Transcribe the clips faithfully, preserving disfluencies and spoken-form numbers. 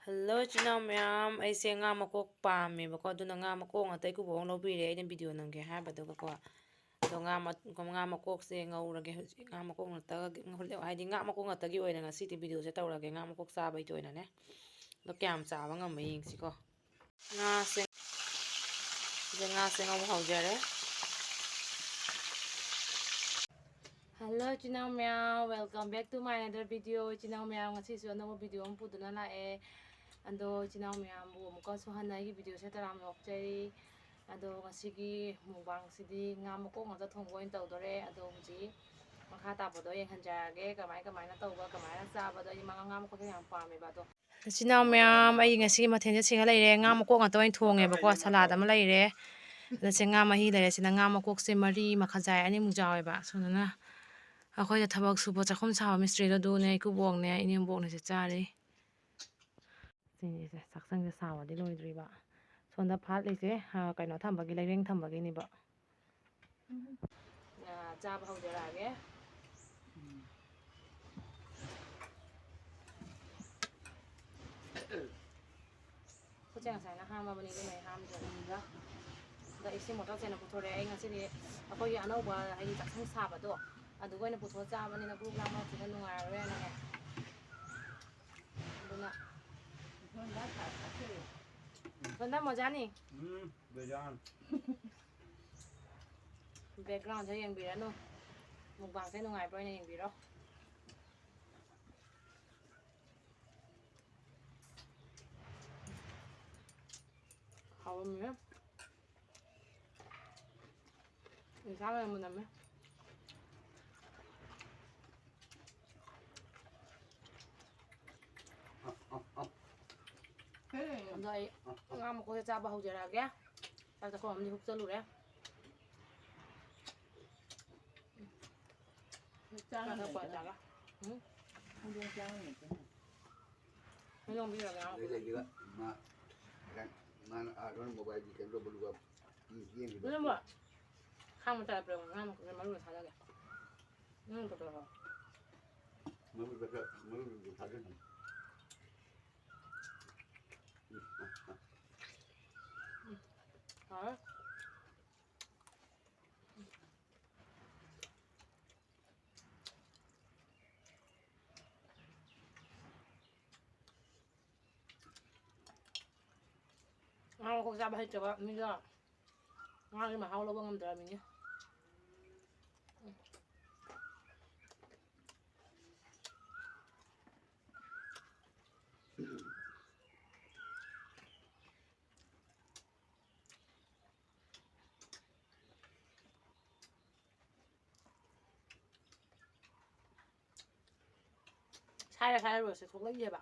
Hello ꯏꯆꯤꯟ ꯏꯅꯥꯎ ꯃꯌꯥꯝ, ꯑꯩꯁꯦ ꯉꯥ ꯃꯀꯣꯛ ꯄꯥꯝꯃꯦꯕꯀꯣ, ꯑꯗꯨꯅ ꯉꯥ ꯃꯀꯣꯛ ꯉꯥꯛꯇ ꯏꯀꯨꯕꯣꯛꯅ ꯂꯧꯕꯤꯔꯦ, ꯑꯩꯅ ꯚꯤꯗꯤꯑꯣ ꯅꯝꯒꯦ ꯍꯥꯏꯕꯗꯨꯒꯀꯣ꯫ ꯑꯗꯣ ꯉꯥ ꯃ-, ꯉꯥ ꯃꯀꯣꯛꯁꯦ ꯉꯧꯔꯒꯦ ꯍꯧꯖꯤꯛ꯫ ꯉꯥ ꯃꯀꯣꯛ ꯉꯥꯛꯇ, ꯍꯥꯏꯗꯤ ꯉꯥ ꯃꯀꯣꯛ ꯉꯥꯛꯇꯒꯤ ꯑꯣꯏꯅ ꯉꯁꯤꯗꯤ ꯚꯤꯗꯤꯑꯣꯁꯦ ꯇꯧꯔꯒꯦ, ꯉꯥ ꯃꯀꯣꯛ ꯆꯥꯕꯩꯗꯤ ꯑꯣꯏꯅꯅꯦ꯫ ꯑꯗꯣ ꯀꯌꯥꯝ ꯆꯥꯕ ꯉꯝꯃꯦ ꯌꯦꯡꯁꯤꯀꯣ꯫ ꯉꯥꯁꯦ, ꯁꯤꯗ ꯉꯥꯁꯦ ꯉꯧꯕ ꯍꯧꯖꯔꯦ꯫ Hello ꯏꯆꯤꯟ ꯏꯅꯥꯎ ꯃꯌꯥꯝ, welcome back to my another video꯫ ꯏꯆꯤꯟ ꯏꯅꯥꯎ ꯃꯌꯥꯝ, ꯉꯁꯤꯁꯨ ꯑꯅꯧꯕ ꯚꯤꯗꯤꯑꯣ ꯑꯃ ꯄꯨꯗꯨꯅ ꯂꯥꯛꯑꯦ꯫ ꯑꯗꯣ ꯏꯆꯤꯟ ꯏꯅꯥꯎ ꯃꯌꯥꯝꯕꯨ ꯑꯃꯨꯛꯀꯁꯨ ꯍꯟꯅ ꯑꯩꯒꯤ ꯚꯤꯗꯤꯑꯣꯁꯦ ꯇꯔꯥꯝꯅ ꯑꯣꯛꯆꯔꯤ꯫ ꯑꯗꯣ ꯉꯁꯤꯒꯤ ꯃꯨꯛꯕꯥꯡꯁꯤꯗꯤ ꯉꯥ ꯃꯀꯣꯛ ꯉꯥꯛꯇ ꯊꯣꯡꯕ ꯑꯣꯏꯅ ꯇꯧꯗꯣꯔꯦ꯫ ꯑꯗꯣ ꯍꯧꯖꯤꯛ ꯃꯈꯥ ꯇꯥꯕꯗꯣ ꯌꯦꯡꯍꯟꯖꯔꯛꯑꯒꯦ, ꯀꯃꯥꯏ ꯀꯃꯥꯏꯅ ꯇꯧꯕ, ꯀꯃꯥꯏꯅ ꯆꯥꯕꯗꯣ꯫ ꯑꯩꯗꯤ ꯃꯉꯥ, ꯉꯥ ꯃꯀꯣꯛꯁꯦ ꯌꯥꯝ ꯄꯥꯝꯃꯦꯕ꯫ ꯑꯗꯣ ꯏꯆꯤꯟ ꯏꯅꯥꯎ ꯃꯌꯥꯝ, ꯑꯩ ꯉꯁꯤꯒꯤ ꯃꯊꯦꯜꯁꯦ ꯁꯤꯡꯉ ꯂꯩꯔꯦ꯫ ꯉꯥ ꯃꯀꯣꯛ ꯉꯥꯛꯇ ꯑꯣꯏꯅ ꯊꯣꯡꯉꯦꯕꯀꯣ꯫ ꯁꯂꯥꯗ ꯑꯃ ꯂꯩꯔꯦ꯫ ꯑꯗ ꯁꯤ ꯉꯥ ꯃꯍꯤ ꯂꯩꯔꯦ꯫ ꯁꯤꯅ ꯉꯥ ꯃꯀꯣꯛꯁꯦ ꯃꯔꯤ ꯃꯈꯥꯏ ꯑꯅꯤꯃꯨꯛ ꯌꯥꯎꯋꯦꯕ꯫ ꯁꯨꯃꯥꯏꯅ ꯑꯩꯈꯣꯏꯗ ꯊꯕꯛ ꯁꯨꯕ ꯆꯥꯛꯈꯨꯝ ꯁꯥꯕ ꯃꯤꯁꯇ꯭ꯔꯤꯗꯣ ꯑꯗꯨꯅꯦ, ꯏꯀꯨꯕꯣꯛꯅꯦ, ꯏꯅꯦꯝꯕꯣꯛꯅꯦ ꯁꯤ ꯆꯥꯔꯤ꯫ ꯁꯤꯅꯤꯁꯦ ꯆꯥꯛꯁꯪꯁꯦ ꯁꯥꯕꯗꯤ ꯂꯣꯏꯗ꯭ꯔꯤꯕ꯫ ꯁꯣꯝꯗ ꯐꯥꯠꯂꯤꯁꯦ, ꯑ, ꯀꯩꯅꯣ ꯊꯝꯕꯒꯤ, ꯂꯩꯔꯦꯡ ꯊꯝꯕꯒꯤꯅꯦꯕ꯫ ꯑ, ꯆꯥꯕ ꯍꯧꯖꯔꯛꯑꯒꯦ꯫ ꯈꯨꯠꯁꯦ ꯉꯁꯥꯏꯅ ꯍꯥꯝꯃꯕꯅꯤ, ꯑꯗꯨꯅ ꯑꯩ ꯍꯥꯝꯗ꯭ꯔꯦ꯫ ꯑꯗ ꯏꯁꯤꯡ ꯕꯣꯇꯜꯁꯦ ꯑꯩꯅ ꯄꯨꯊꯣꯔꯛꯑꯦ꯫ ꯑꯩ ꯉꯁꯤꯗꯤ ꯑꯩꯈꯣꯏꯒꯤ ꯑꯅꯧꯕ, ꯍꯥꯏꯗꯤ ꯆꯥꯛꯁꯪ ꯁꯥꯕꯗꯣ, ꯑꯗꯨꯒ ꯑꯣꯏꯅ ꯄꯨꯊꯣꯛꯑ ꯆꯥꯕꯅꯤꯅ ꯒ꯭ꯔꯨꯞ ꯂꯥꯡꯕ ꯅꯠꯇ꯭ꯔꯒ ꯅꯨꯡꯉꯥꯏꯔꯔꯣꯏꯅꯅꯦ꯫ ꯑꯗꯨꯅ ꯁꯣꯟꯗꯥ ꯃꯣꯖꯥꯅꯤ꯫ ꯎꯝ, ꯕꯦꯖꯥꯟ꯫ Backgroundꯁꯦ ꯌꯦꯡꯕꯤꯔꯅꯨ꯫ ꯃꯨꯛꯕꯥꯡꯁꯦ ꯅꯨꯡꯉꯥꯏꯕ꯭ꯔꯥ ꯑꯣꯏꯅ ꯌꯦꯡꯕꯤꯔꯣ꯫ ꯍꯥꯎꯔꯝꯃꯤꯍꯦ꯫ ꯏꯟꯁꯥꯡ ꯌꯥꯝ ꯃꯨꯟꯅꯝꯃꯦ꯫ ꯑꯗꯣ ꯑꯩ ꯉꯥ ꯃꯀꯣꯛꯁꯦ ꯆꯥꯕ ꯍꯧꯖꯔꯛꯑꯒꯦ꯫ ꯆꯥꯛ ꯆꯥꯛꯈꯣꯝ ꯑꯃꯗꯤ ꯍꯨꯛꯆꯜꯂꯨꯔꯦ꯫ ꯆꯥꯛ ꯆꯥꯛ ꯆꯥꯛ ꯀꯣꯟꯅ ꯆꯥꯒꯦ꯫ ꯎꯝ꯫ ꯍꯧꯗꯣꯡ ꯆꯥ ꯂꯩꯇꯦ꯫ ꯍꯩꯅꯧ ꯑꯃ ꯄꯤꯔꯒꯦ, ꯉꯥ ꯂꯩ ꯃꯀꯣꯛ꯫ ꯂꯩꯒꯦꯔꯥ? ꯃꯥ, ꯃꯥꯅ ꯑꯥ, ꯃꯣꯕꯥꯏꯜꯒꯤ ꯀꯩꯅꯣ ꯇꯧꯕ ꯂꯨꯄꯥ ꯄꯤ-, ꯄꯤꯔꯝꯃꯤꯗꯣ꯫ ꯑꯗꯨꯅꯕꯨ ꯈꯥꯡ ꯃꯆꯥꯗ ꯄꯤꯔꯛꯑꯣ, ꯉꯥ ꯃꯀꯣꯛꯁꯦ ꯃꯔꯨ ꯑꯣꯏꯅ ꯁꯥꯖꯒꯦ꯫ ꯎꯝ, ꯀꯩꯗꯧꯔꯕ? ꯃꯔꯨꯗ ꯈꯔ, ꯃꯔꯨꯗꯨ ꯊꯥꯖꯤꯟꯕꯅꯤ꯫ ꯎꯝ꯫ ꯍꯥꯎꯔꯦ꯫ ꯉꯥ ꯃꯀꯣꯛ ꯆꯥꯕ ꯍꯩꯇꯕ ꯃꯤꯒ ꯉꯥꯒꯤ ꯃꯍꯥꯎ ꯂꯧꯕ ꯉꯝꯗ꯭ꯔꯕ ꯃꯤꯅꯤ꯫ ꯁꯥꯏꯔ ꯁꯥꯏꯔ ꯔꯣꯁꯁꯦ ꯊꯣꯛꯂꯛꯏꯑꯕ꯫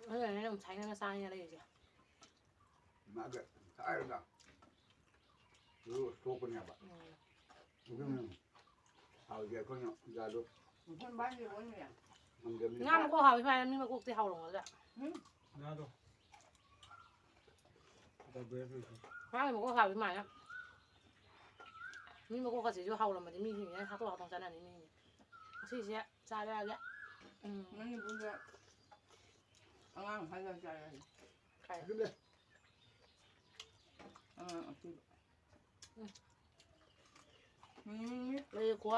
ꯑꯗꯨꯅꯅꯦ ꯑꯩꯅ ꯑꯗꯨꯝ ꯁꯥꯏꯅ ꯆꯥꯅꯤꯡꯉ ꯂꯩꯔꯤꯁꯦ꯫ ꯃꯥꯒ ꯁꯥꯏꯔꯒ ꯔꯣꯁ ꯊꯣꯛꯄꯅꯦꯕ꯫ ꯎꯝ꯫ ꯑꯗꯨꯅ ꯍꯥꯎꯗꯦ ꯑꯩꯈꯣꯏꯅ ꯖꯥꯗꯣ ꯉꯥ ꯃꯀꯣꯛ ꯍꯥꯎꯋꯤ ꯁꯨꯃꯥꯏꯅ ꯃꯤ ꯃꯀꯣꯛꯇꯤ ꯍꯥꯎꯔꯝꯒꯗ꯭ꯔꯥ? ꯎꯝ꯫ ꯉꯥꯗꯣ꯫ ꯃꯥꯒꯤ ꯃꯀꯣꯛ ꯍꯥꯎꯋꯤ ꯁꯨꯃꯥꯏꯅ꯫ ꯃꯤ ꯃꯀꯣꯛꯀꯁꯤꯁꯨ ꯍꯥꯎꯔꯝꯃꯗꯤ ꯃꯤꯁꯤꯡꯁꯦ ꯍꯥꯠꯇꯣꯛ ꯍꯥꯠꯇꯣꯛ ꯆꯥꯅꯅꯤ ꯃꯤꯁꯤꯡꯁꯦ꯫ ꯉꯁꯤꯁꯦ ꯆꯥꯔꯛꯑꯒꯦ꯫ ꯎꯝ꯫ ꯃꯅꯤꯄꯨꯔꯗ ꯑꯉꯥꯡ ꯍꯜꯂ ꯆꯥꯔꯛꯑꯒꯦ꯫ ꯀꯥꯏ? ꯑꯉꯥꯡ ꯑꯄꯤꯛꯄ꯫ ꯎꯝ꯫ ꯎꯝ꯫ ꯂꯩꯌꯦꯀꯣ꯫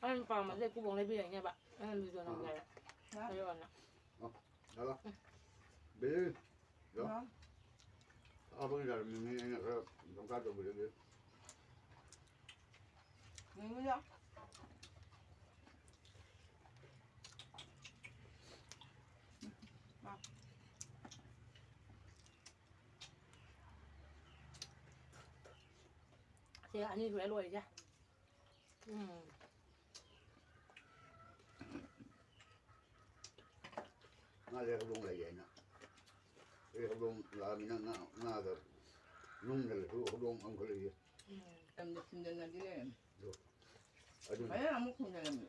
ꯑꯩꯅ ꯄꯥꯝꯕꯁꯦ ꯀꯨꯕꯣꯛ ꯂꯩꯕꯤꯔꯛꯏꯅꯦꯕ꯫ ꯑꯩꯅ ꯂꯨꯗꯣ ꯅꯝꯒꯦ꯫ ꯑꯥ꯫ ꯂꯩꯔꯛꯑꯣꯅ꯫ ꯑꯣ, ꯂꯥꯛꯑꯣ꯫ ꯎꯝ꯫ ꯕꯦꯕꯤ, ꯂꯥꯛꯑꯣ꯫ ꯍꯥꯎ꯫ ꯑꯕꯒꯤ ꯂꯥꯛꯑꯣ, ꯃꯤꯃꯤ ꯑꯩꯅ ꯈꯔ ꯗꯣꯡꯀꯥ ꯇꯧꯕꯤꯔꯒꯦ꯫ ꯃꯤꯃꯤ ꯂꯥꯛꯑꯣ꯫ ꯁꯦ ꯑꯅꯤ ꯁꯨꯔꯦ ꯂꯣꯏꯔꯤꯁꯦ꯫ ꯎꯝ꯫ ꯉꯥꯁꯦ ꯍꯧꯗꯣꯡ ꯂꯩꯌꯦ ꯍꯥꯏꯅ꯫ ꯑꯩ ꯍꯧꯗꯣꯡ ꯂꯥꯛꯑꯃꯤꯅ ꯉꯥ, ꯉꯥꯗ ꯅꯨꯡꯗ ꯂꯩꯁꯨ ꯍꯧꯗꯣꯡ ꯑꯃꯈꯛ ꯂꯩꯌꯦ꯫ ꯎꯝ꯫ ꯌꯥꯝꯅ ꯊꯤꯟꯖꯤꯟꯅꯗꯤ ꯂꯩꯔꯝꯃꯤ꯫ ꯑꯗꯨ, ꯑꯗꯨꯅ꯫ ꯍꯣꯔꯦꯟ ꯑꯃꯨꯛ ꯊꯤꯟꯖꯤꯜꯂꯝꯃꯤ꯫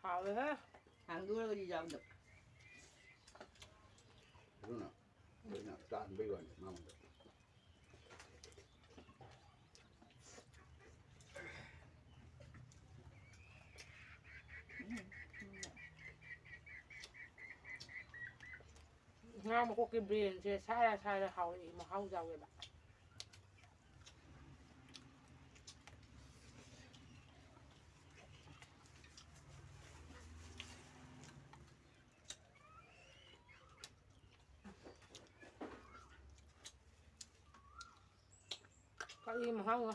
ꯍꯥꯎꯋꯦꯍꯦ꯫ ꯍꯥꯡꯗꯣꯛꯑꯒꯗꯤ ꯆꯥꯕꯗ꯫ ꯑꯗꯨꯅ ꯑꯩꯅ ꯇꯥꯟꯕꯩ ꯋꯥꯅꯤ ꯃꯉꯣꯟꯗ꯫ ꯉꯥ ꯃꯀꯣꯛꯀꯤ ꯕ꯭ꯔꯦꯟꯁꯦ ꯁꯥꯏꯔ ꯁꯥꯏꯔ ꯍꯥꯎꯔꯛꯏ, ꯃꯍꯥꯎ ꯌꯥꯎꯋꯦꯕ꯫ ꯀꯔꯤ ꯃꯍꯥꯎꯅꯣ?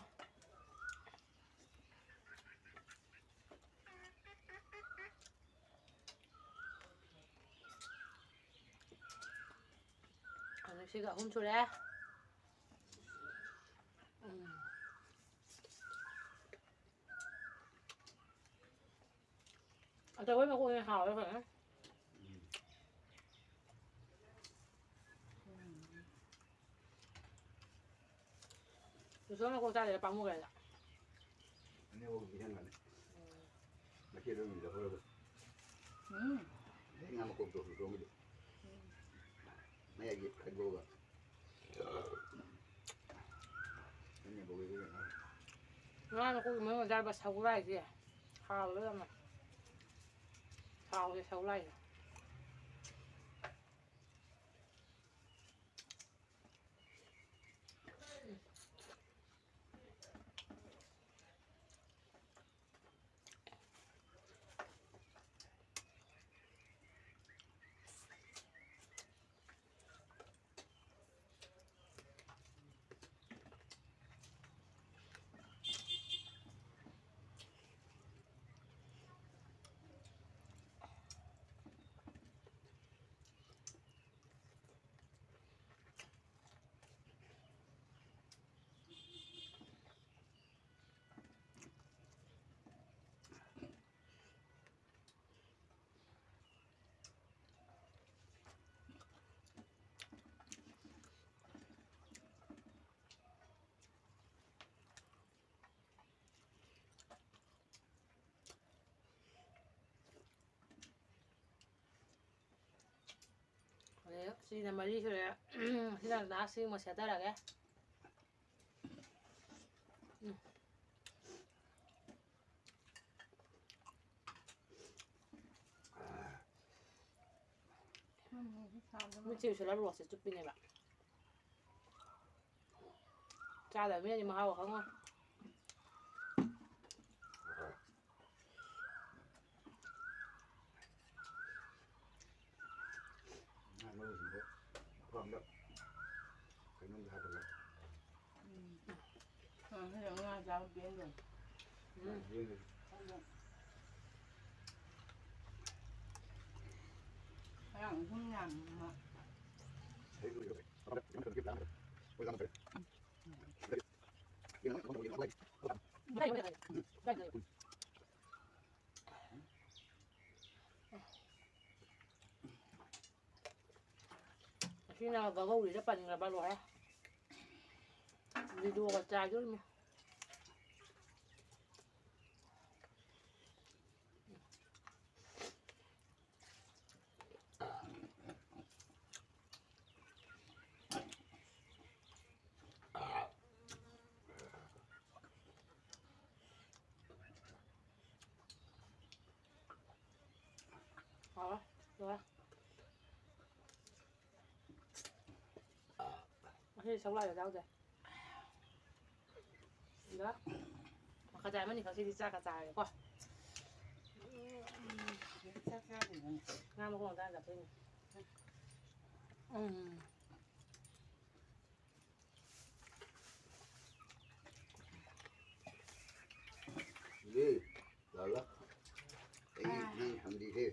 ꯑꯗꯨ ꯁꯤꯒ ꯑꯍꯨꯝ ꯁꯨꯔꯦ꯫ ꯎꯝ꯫ ꯑꯆꯧꯕꯩ ꯃꯀꯣꯛꯅ ꯍꯥꯎꯋꯦ ꯐꯖꯅ꯫ ꯎꯝ꯫ ꯇꯨꯁꯣ ꯃꯀꯣꯛ ꯆꯥꯗꯣꯏꯔꯥ ꯄꯥꯝꯃꯨꯈ꯭ꯔꯦꯗ꯫ ꯑꯅꯤꯃꯛ ꯄꯤꯁꯟꯒꯅꯤ꯫ ꯎꯝ꯫ ꯃꯆꯦꯗꯣ ꯑꯗꯨꯝ ꯂꯧꯍꯧꯔꯒ꯫ ꯎꯝ꯫ ꯑꯗꯩ ꯉꯥ ꯃꯀꯣꯛꯇꯣ ꯍꯨꯟꯗꯣꯛꯑꯝꯒꯦ꯫ ꯎꯝ꯫ ꯃꯌꯥꯏꯒꯤ ꯈꯥꯏꯗꯣꯛꯑꯒ꯫ ꯉꯥ ꯃꯀꯣꯛꯀꯤ ꯃꯅꯨꯡꯗ ꯌꯥꯎꯕ ꯁꯒꯣꯜꯍꯋꯥꯏꯁꯦ ꯍꯥꯎꯋꯦꯕ ꯌꯥꯝꯅ꯫ ꯍꯥꯎꯋꯦ ꯁꯒꯣꯜꯍꯋꯥꯏꯁꯦ꯫ ꯑꯗꯩ ꯁꯤꯅ ꯃꯔꯤ ꯁꯨꯔꯦ꯫ ꯁꯤꯅ ꯂꯥꯁ ꯁꯤ ꯑꯃꯨꯛ ꯁꯦꯠꯊꯔꯒꯦ꯫ ꯎꯝ꯫ ꯃꯤꯠꯁꯦ ꯎꯏꯁꯤꯜꯂ ꯔꯣꯁꯁꯦ ꯆꯨꯞꯄꯤꯅꯦꯕ꯫ ꯆꯥꯗꯕ ꯃꯤꯅꯗꯤ ꯃꯍꯥꯎ ꯈꯪꯉꯣꯏ꯫ ꯉꯥ ꯃꯔꯨꯁꯤꯡꯗꯣ ꯃꯐꯝ ꯑꯃꯗ ꯀꯩꯅꯣꯝꯗ ꯍꯥꯞꯄꯒ꯫ ꯎꯝ꯫ ꯑ, ꯍꯌꯦꯡ ꯉꯥ ꯆꯥꯕ ꯄꯦꯟꯗꯣꯏꯅꯤ꯫ ꯎꯝ꯫ ꯉꯔꯥꯡ ꯏꯁꯤꯡ ꯌꯥꯝꯅ꯫ ꯑꯁꯤꯅ ꯕꯒꯧꯔꯤꯗ ꯄꯟꯈ꯭ꯔꯕ ꯂꯣꯏꯔꯦ꯫ ꯚꯤꯗꯤꯑꯣꯒ ꯆꯥꯏꯗꯣꯔꯤꯃꯤ꯫ ꯍꯥꯎꯔꯦ, ꯂꯣꯏꯔꯦ꯫ ꯉꯁꯤꯗꯤ ꯁꯒꯣꯜ ꯍꯋꯥꯏꯒ ꯆꯥꯎꯗꯦ꯫ ꯑꯗ ꯃꯈꯥ ꯆꯥꯏ ꯑꯃꯅꯤ ꯈꯛꯁꯤꯗꯤ ꯆꯥꯛꯀ ꯆꯥꯔꯒꯦꯀꯣ꯫ ꯆꯥꯛ ꯆꯥꯗ꯭ꯔꯤꯕꯅꯤ꯫ ꯉꯥ ꯃꯈꯣꯡ ꯉꯥꯛꯇ ꯍꯥꯟꯅ ꯆꯥꯊꯣꯛꯏꯅꯦ꯫ ꯎꯝ꯫ ꯂꯥꯛꯂ꯫ ꯑꯩ ꯅꯪ ꯍꯪꯕꯤꯒꯦ꯫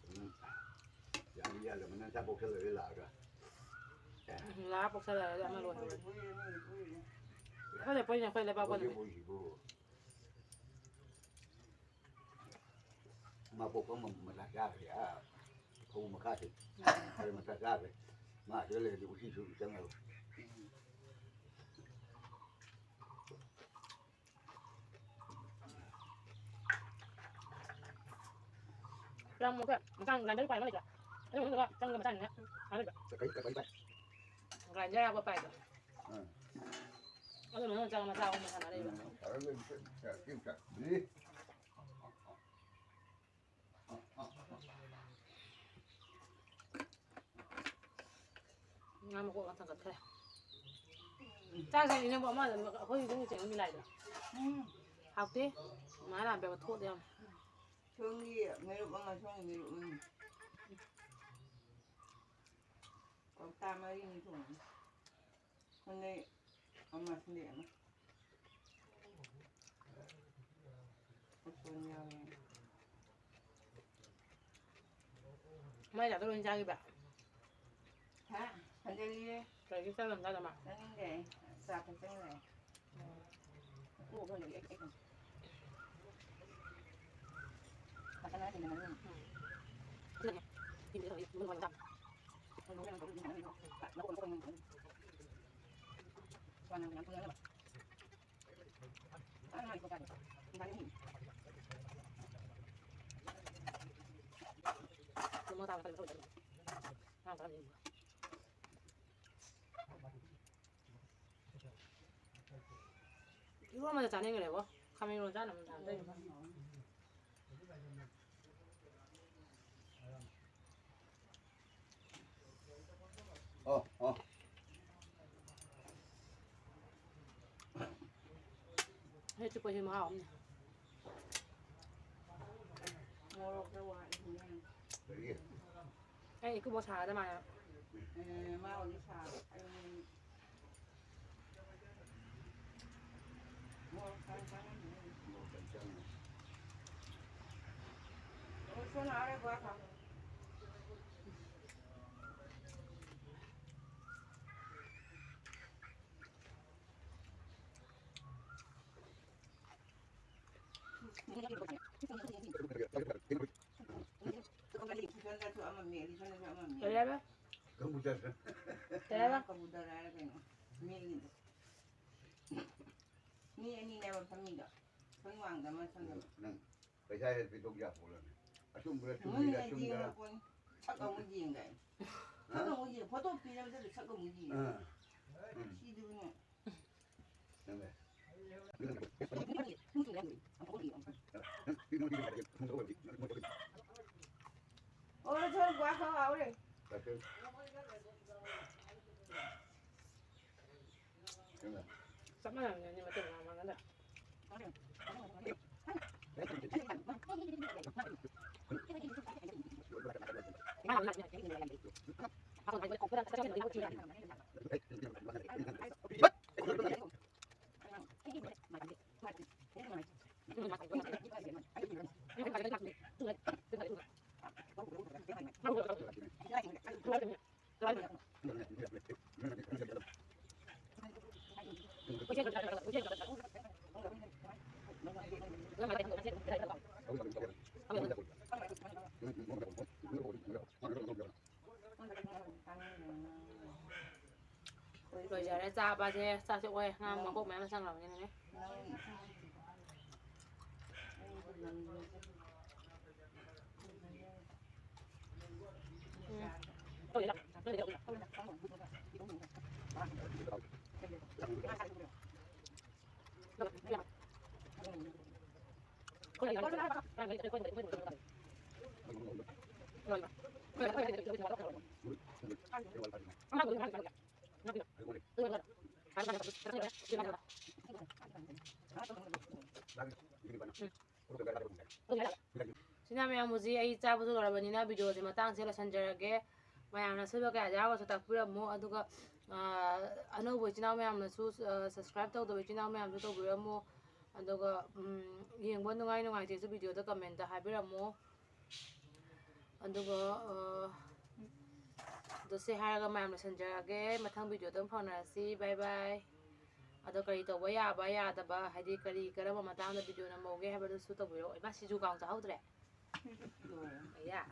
ꯎꯝ꯫ ꯌꯥꯅꯤ ꯌꯥꯗꯕ ꯅꯪ ꯆꯥꯛ ꯄꯣꯛꯁꯜꯂꯒ ꯂꯥꯛꯑꯒ꯫ ꯎꯝ, ꯂꯥꯛꯑ ꯄꯣꯛꯁꯜꯂꯒ ꯑꯃ ꯂꯣꯏꯍꯧꯔꯅꯤ꯫ ꯑꯩꯈꯣꯏ ꯂꯩꯄꯣꯏꯅꯦ, ꯑꯩꯈꯣꯏ ꯂꯩꯕꯥꯛ ꯄꯣꯛꯄꯅꯦ꯫ ꯃꯥ ꯄꯣꯛꯄ ꯃ-, ꯃꯆꯥ ꯆꯥꯈ꯭ꯔꯦ, ꯑꯥ, ꯐꯧ ꯃꯈꯥꯁꯦ꯫ ꯎꯝ꯫ ꯑꯗꯨ ꯃꯆꯥ ꯆꯥꯈ꯭ꯔꯦ꯫ ꯃꯥ ꯑꯁꯤꯗ ꯂꯩꯔꯗꯤ ꯎꯆꯤꯁꯨ ꯆꯪꯉꯔꯣꯏ꯫ ꯆꯪꯕ ꯈꯔ ꯃꯆꯥ ꯒ꯭ꯔꯥꯏꯟꯗꯔ ꯄꯥꯏꯕ ꯂꯩꯇ꯭ꯔꯥ? ꯑꯗꯨ ꯃꯅꯨꯡꯗ ꯆꯪꯕ ꯃꯆꯥꯅꯤꯅꯦ꯫ ꯀꯩ, ꯀꯩ, ꯀꯩ ꯄꯥꯏ? ꯒ꯭ꯔꯥꯏꯟꯗꯔ ꯍꯥꯞꯄ ꯄꯥꯏꯕ꯫ ꯑꯥ꯫ ꯑꯗꯨ ꯃꯅꯨꯡꯗ ꯆꯪꯕ ꯃꯆꯥ ꯑꯍꯨꯝ ꯁꯥꯟꯅ ꯂꯩꯕ꯫ ꯎꯝ, ꯐꯔꯦ, ꯂꯩ, ꯂꯩ, ꯂꯩ, ꯂꯩ꯫ ꯉꯥ ꯃꯀꯣꯛ ꯑꯃ ꯊꯥꯡꯒꯠꯈ꯭ꯔꯦ꯫ ꯆꯥꯛ ꯆꯥꯅꯤ ꯅꯪꯕꯨ ꯑꯃ ꯑꯩꯈꯣꯏ ꯏꯕꯨꯡꯒꯤ ꯆꯦꯡ ꯂꯥꯏꯗꯣ꯫ ꯎꯝ꯫ ꯍꯥꯎꯇꯦ꯫ ꯃꯥ ꯂꯥꯛꯄ ꯊꯣꯛꯑꯗꯤ ꯌꯥꯝ꯫ ꯁꯣꯝꯒꯤ ꯃꯔꯨꯞ ꯑꯃ, ꯁꯣꯝꯒꯤ ꯃꯔꯨꯞ ꯑꯃ꯫ ꯀꯧꯇꯥ ꯃꯔꯤꯅꯤ ꯊꯣꯡꯉꯤ꯫ ꯁꯣꯝꯗꯩ ꯑꯃ, ꯁꯣꯝꯗꯩ ꯑꯃ꯫ ꯎꯁꯣꯏ ꯌꯥꯎꯔꯦ꯫ ꯃꯥꯏ ꯆꯥꯗꯣ ꯂꯣꯏ ꯆꯥꯈꯤꯕ? ꯍꯥ? ꯍꯟꯖꯤꯜꯂꯤꯌꯦ꯫ ꯀꯔꯤꯒꯤ ꯆꯥꯛ ꯌꯥꯝ ꯆꯥꯗꯕ? ꯆꯥꯅꯤꯡꯗꯦ꯫ ꯆꯥ ꯊꯛꯆꯜꯂꯦ꯫ ꯎꯝ꯫ ꯀꯣꯛ ꯂꯣꯏ ꯂꯩ꯫ ꯐꯖꯅ ꯍꯥꯏꯔꯛꯀꯅꯤ ꯃꯃꯤꯡ꯫ ꯎꯝ꯫ ꯏꯔꯣꯟꯕꯗ ꯆꯥꯅꯤꯡꯈ꯭ꯔꯦꯕꯣ꯫ ꯈꯥꯃꯦꯟ ꯏꯔꯣꯟ ꯆꯥꯅꯕ ꯃꯌꯥꯝ ꯇꯧꯔꯤꯕ꯫ ꯑꯣ, ꯑꯣ꯫ ꯍꯦ, ꯆꯨꯞꯄꯁꯤ ꯃꯍꯥꯎ ꯑꯃꯅꯤ꯫ ꯃꯣꯔꯣꯛꯇ ꯋꯥꯠꯂꯤꯁꯤꯅꯦ꯫ ꯀꯔꯤ? ꯑꯩ ꯏꯀꯨꯕꯣꯛ ꯁꯥꯒꯗ ꯃꯥꯅ꯫ ꯑꯦ, ꯃꯥ ꯍꯧꯖꯤꯛ ꯁꯥꯕ꯫ ꯑꯩ ꯃꯣꯔꯣꯛ ꯀꯌꯥꯝ ꯆꯥꯅꯤꯡꯗꯦ꯫ ꯃꯣꯔꯣꯛ ꯀꯌꯥꯝ ꯆꯥꯅꯤꯡꯗꯦ꯫ ꯑꯣ, ꯁꯣꯝꯅ ꯑꯔꯩꯕ ꯈꯥꯛ꯫ ꯀꯔꯤ ꯍꯥꯏꯕ? ꯀꯝꯕꯨ ꯆꯥꯁꯦ꯫ ꯀꯔꯤ ꯍꯥꯏꯕ? ꯀꯕꯨꯇꯔ ꯍꯥꯏꯔ ꯀꯩꯅꯣ? ꯃꯤ ꯑꯅꯤꯗꯣ꯫ ꯃꯤ ꯑꯅꯤꯅꯦꯕ ꯐꯝꯃꯤꯗꯣ꯫ ꯁꯣꯝ ꯋꯥꯡꯗ ꯑꯃ, ꯁꯣꯝꯗ ꯑꯃ꯫ ꯅꯪ ꯄꯩꯁꯥ ꯍꯦꯛ ꯄꯤꯊꯣꯛ ꯌꯥꯄꯣꯠꯂꯅꯦ꯫ ꯑꯆꯨꯝꯕꯔ ꯃꯣꯏꯅ ꯆꯨꯝꯃꯤꯔ ꯆꯨꯝꯗ꯭ꯔ? ꯌꯦꯡꯉꯛꯄꯅꯤ꯫ ꯁꯛ ꯑꯃꯨꯛ ꯌꯦꯡꯒꯥꯏ꯫ ꯁꯛ ꯑꯃꯨꯛ ꯌꯦꯡ-, ꯐꯣꯇꯣ ꯄꯤꯔꯝꯗꯥꯏꯗ ꯁꯛ ꯑꯃꯨꯛ ꯌꯦꯡ꯫ ꯑꯥ꯫ ꯎꯝ꯫ ꯁꯤꯗꯨꯅꯦ꯫ ꯅꯪꯅꯦ꯫ ꯑꯣ, ꯁꯣꯝ ꯀ꯭ꯋꯥ ꯈꯔ ꯍꯥꯎꯔꯦ꯫ ꯆꯞ ꯃꯥꯟꯅꯕꯅꯦ, ꯑꯅꯤ ꯃꯇꯨꯡ ꯃꯥꯟꯅꯗ꯫ ꯂꯣꯏꯖꯔꯦ ꯆꯥꯕꯁꯦ꯫ ꯆꯥꯛꯁꯦ ꯑꯣꯏ ꯉꯥ ꯃꯀꯣꯛ ꯃꯌꯥꯝ ꯆꯪꯈ꯭ꯔꯕꯅꯤꯅꯅꯦ꯫ ꯏꯆꯤꯟ ꯏꯅꯥꯎ ꯃꯌꯥꯝ, ꯍꯧꯖꯤꯛ ꯑꯩ ꯆꯥꯕꯁꯨ ꯂꯣꯏꯔꯕꯅꯤꯅ ꯚꯤꯗꯤꯑꯣꯁꯦ ꯃꯇꯥꯡꯁꯤꯗ ꯂꯣꯏꯁꯤꯟꯖꯔꯒꯦ꯫ ꯃꯌꯥꯝꯅ ꯑꯁꯣꯏꯕ ꯀꯌꯥ ꯌꯥꯎꯔꯒꯁꯨ ꯇꯥꯛꯄꯤꯔꯝꯃꯣ꯫ ꯑꯗꯨꯒ, ꯑ, ꯑꯅꯧꯕ ꯏꯆꯤꯟ ꯏꯅꯥꯎ ꯃꯌꯥꯝꯅꯁꯨ, ꯑ, subscribe ꯇꯧꯗꯕ ꯏꯆꯤꯟ ꯏꯅꯥꯎ ꯃꯌꯥꯝꯁꯨ ꯇꯧꯕꯤꯔꯝꯃꯣ꯫ ꯑꯗꯨꯒ, ꯎꯝ, ꯌꯦꯡꯕ ꯅꯨꯡꯉꯥꯏ ꯅꯨꯡꯉꯥꯏꯇꯦꯁꯨ ꯚꯤꯗꯤꯑꯣꯗ comment ꯍꯥꯏꯕꯤꯔꯝꯃꯣ꯫ ꯑꯗꯨꯒ, ꯑ, ꯑꯗꯣ ꯁꯤ ꯍꯥꯏꯔꯒ ꯃꯌꯥꯝ ꯂꯣꯏꯁꯤꯟꯖꯔꯒꯦ꯫ ꯃꯊꯪ ꯚꯤꯗꯤꯑꯣꯗ ꯑꯃꯨꯛ ꯐꯥꯎꯅꯔꯁꯤ꯫ Bye bye꯫ ꯑꯗꯣ ꯀꯔꯤ ꯇꯧꯕ ꯌꯥꯕ ꯌꯥꯗꯕ, ꯍꯥꯏꯗꯤ ꯀꯔꯤ ꯀꯔꯝꯕ ꯃꯇꯥꯡꯗ ꯚꯤꯗꯤꯑꯣ ꯅꯝꯍꯧꯒꯦ ꯍꯥꯏꯕꯗꯨꯁꯨ ꯇꯧꯕꯤꯔꯛꯑꯣ꯫ ꯏꯃꯥ, ꯁꯤꯡꯖꯨ ꯀꯥꯡ ꯆꯥꯍꯧꯗ꯭ꯔꯦ꯫ ꯌꯥ꯫